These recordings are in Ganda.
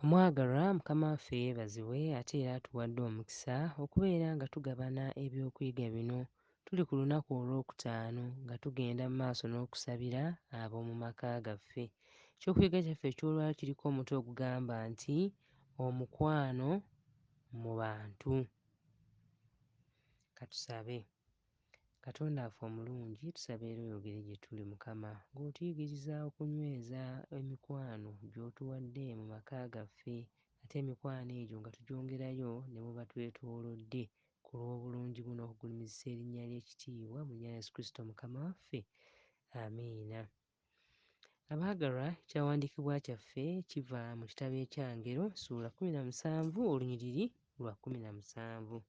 Omwagalwa Mukama waffe yeebazibwe ate era atuwadde omukisa okubeera nga tugabana ebyokuyiga bino. Tuli ku lunaku olwokutaano nga tugenda mu maaso n'okusabira ab'omu maka gaffe. Ekyokuyiga kyaffe eky'olwaleero kiriko omutwe ogugamba nti omukwano mu bantu. Katusabe. Katonda waffe omulungi tusaba era oyogere gye tuli Mukama ng'otuyigiriza okunyweza emikwano gy'otuwadde mu maka gaffe ate emikwano egyo nga tugyongerayo ne mu batwetoolodde ku lw'obulungi bwo n'okugulumizisa erinnya lyo ekitiibwa mu linnya lya Yesu Kristo Mukama waffe. Amiina. Abaagalwa ekyawandiikibwa kyaffe kiva mu kitabo eky'Engero ssuula 17 olunyiriri lwa 17.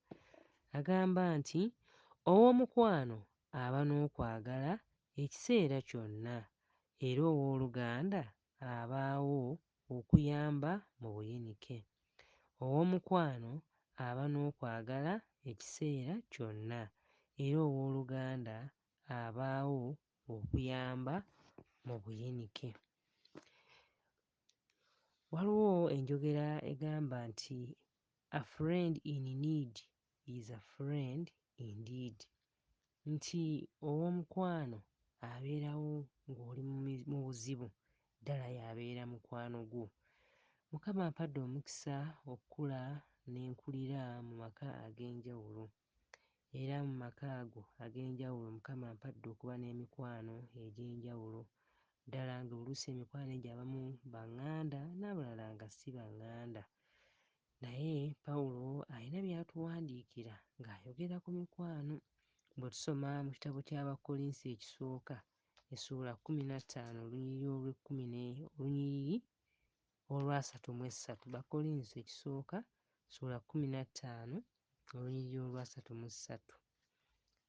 Agamba nti ow'omukwano aba n'okwagala ekiseera kyonna era owooluganda abaawo okuyamba mu buyinike. Ow'omukwano aba n'okwagala ekiseera kyonna era owooluganda abaawo okuyamba mu buyinike. Waliwo enjogera egamba nti a friend in need is a friend indeed nti ow'omukwano abeerawo ng'oli mu buzibu ddala y'abeera mukwano gwo. Mukama ampadde omukisa okkula ne nkulira mu maka ag'enjawulo era mu maka ago ag'enjawulo Mukama ampadde okuba n'emikwano egy'enjawulo ddala ng'oluusi emikwano egyo abamu ba ŋŋanda n'abalala nga si ba ŋŋanda. Naye Pawulo alina by'atuwandiikira ng'ayogera ku mikwano. Bwe tusoma mu kitabo ky'Abakkolinso ekisooka essuula 15 olunyiriri olw'ekkumi ne olunyiriri olw'asatu mu essatu. Bakkolinso ekisooka ssuula 15 olunyiriri olw'asatu mu ssatu.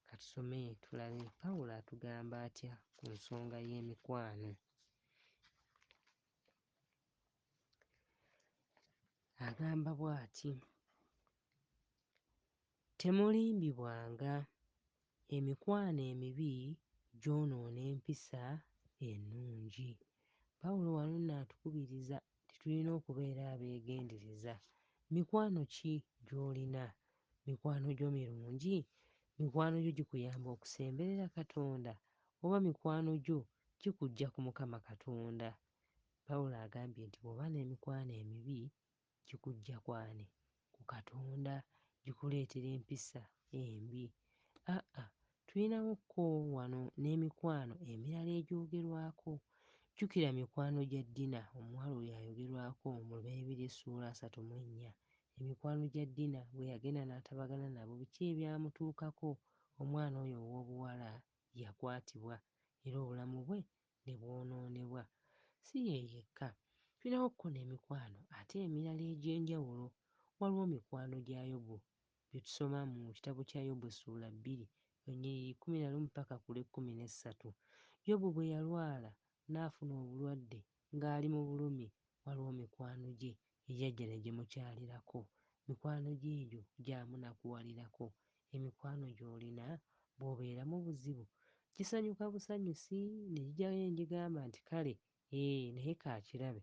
Ka tusome tulabe Pawulo atugamba atya ku nsonga y'emikwano. Agamba bw'ati: Temulimbibwanga, emikwano emibi gyonoona empisa ennungi. Pawulo wano nno atukubiriza nti tulina okubeera abeegendereza. Mikwano ki gy'olina? Mikwano gyo mirungi? Mikwano gyo gikuyamba okusemberera Katonda oba mikwano gyo gikuggya ku Mukama Katonda? Pawulo agambye nti bw'oba n'emikwano emibi gikuggya ku ani? Ku Katonda, gikuleetera empisa embi. Aa tulinawokko wano n'emikwano emirala egyogerwako. Jjukira mikwano gya Dina, omuwala oyo ayogerwako mu Lubereberye essuula 34. Emikwano gya Dina bwe yagenda n'atabagana nabo biki ebyamutuukako? Omwana oyo ow'obuwala yakwatibwa era obulamu bwe ne bwonoonebwa. Si ye yekka, tulinawokko n'emikwano ate emirala egy'enjawulo. Waliwo mikwano gya Yobu bye tusoma mu kitabo kya Yobu essuula 2 olunyiriri 11 ppaka ku lw'ekkumi n'essatu. Yobu bwe yalwala n'afuna obulwadde ng'ali mu bulumi, waliwo mikwano gye egyajja ne gimukyalirako. Mikwano gye egyo gyamunakuwalirako. Emikwano gy'olina bw'obeera mu buzibu gisanyuka busanyusi ne gijjayo ne gigamba nti kale ee naye kaakirabe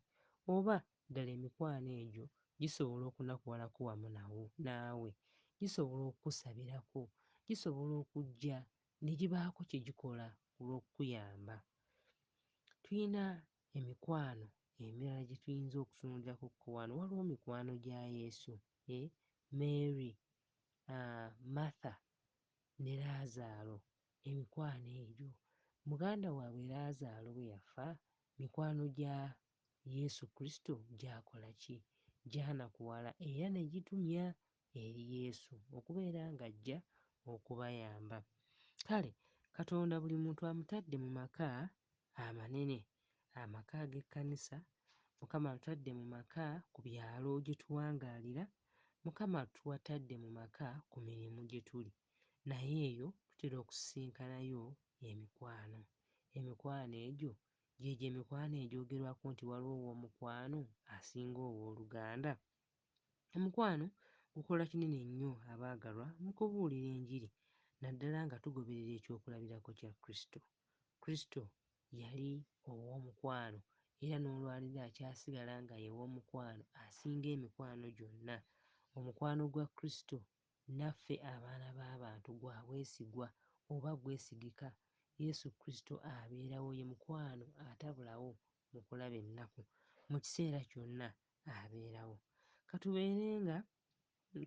oba ddala emikwano egyo gisobola okunakuwalako wamu nawo naawe, gisobola okukusabirako, gisobola okujja ne gibaako kye gikola ku lw'okukuyamba. Tulina emikwano emirala gye tuyinza okutunuulirakokko wano. Waliwo mikwano gya Yesu, eh, Mary, Martha ne Laazaalo. Emikwano egyo muganda waabwe Laazaalo bwe yafa, mikwano gya Yesu Kristo gyakola ki? Gyanakuwala era ne gitumya eri Yesu okubeera ng'ajja okubayamba. Kale Katonda buli muntu amutadde mu maka amanene, amaka ag'ekkanisa, Mukama atutadde mu maka ku byalo gye tuwangaalira, Mukama atuwatadde mu maka ku mirimu gye tuli. Naye eyo tutera okusisinkanayo emikwano. Emikwano egyo gyegyo emikwano egyogerwako nti waliwo ow'omukwano asinga owooluganda. Omukwano gukola kinene nnyo abaagalwa mu kubuulira enjiri naddala nga tugoberera ekyokulabirako kya Kristo. Kristo yali ow'omukwano Era n'olwaleero akyasigala nga ye w'omukwano asinga emikwano gyonna. Omukwano gwa Kristo naffe abaana b'abantu gwa bwesigwa oba gwesigika. Yesu Kristo abeerawo, ye mukwano atabulawo mu kulaba ennaku. Mu kiseera kyonna abeerawo. Katubeerenga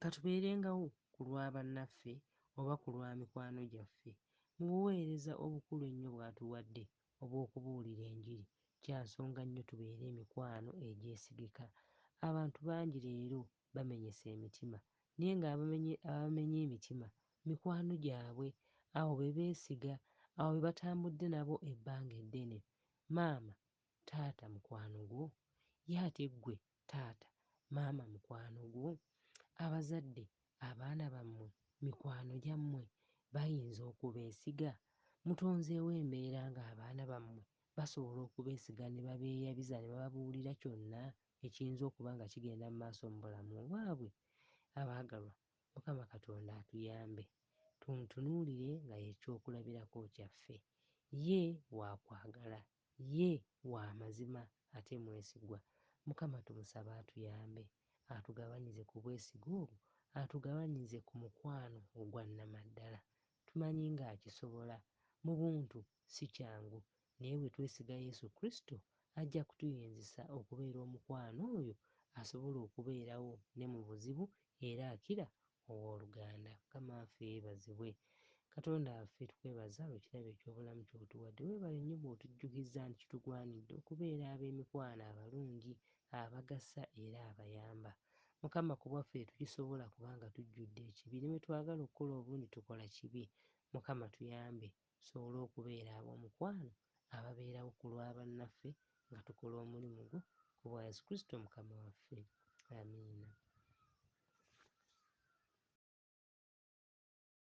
katubeerengawo ku lwa bannaffe oba ku lwa mikwano gyaffe. Mu buweereza obukulu ennyo bw'atuwadde obw'okubuulira enjiri, kya nsonga nnyo tubeere emikwano egyesigika. Abantu bangi leero bamenyese emitima, naye ng'abamenye ababamenye emitima mikwano gyabwe, abo be beesiga, abo be batambudde nabo ebbanga eddene. Maama, taata mukwano gwo? Ye ate ggwe taata, maama mukwano gwo? Abazadde, abaana bammwe mikwano gyammwe? Bayinza okubeesiga? Mutonzeewo embeera ng'abaana bammwe basobola okubeesiga ne babeeyabiza ne bababuulira kyonna ekiyinza okuba nga kigenda mu maaso mu bulamu bwabwe? Abaagalwa, Mukama Katonda atuyambe tumutunuulire nga ye kyokulabirako kyaffe. Ye wa kwagala, ye wa mazima ate mwesigwa. Mukama tumusabe atuyambe, atugabanyize ku bwesige obwo, atugabanyize ku mukwano ogwa nnamaddala. Tumanyi ng'akisobola. Mu buntu si kyangu, naye bwe twesiga Yesu Kristo, ajja kutuyinzisa okubeera omukwano oyo asobola okubeerawo ne mu buzibu era akira owooluganda. Mukama waffe yeebazibwe. Katonda waffe tukwebaza olw'ekirabo eky'obulamu ky'otuwadde. Weebale nnyo bw'otujjukizza nti kitugwanidde okubeera ab'emikwano abalungi, abagasa era abayamba. Mukama ku bwaffe tetukisobola kubanga tujjudde ekibi, ne bwe twagala okukola obulungi tukola kibi. Mukama tuyambe tusobole okubeera ab'omukwano ababeerawo ku lwa bannaffe nga tukola omulimu gwo ku bwa Yesu Kristo Mukama waffe. Amiina.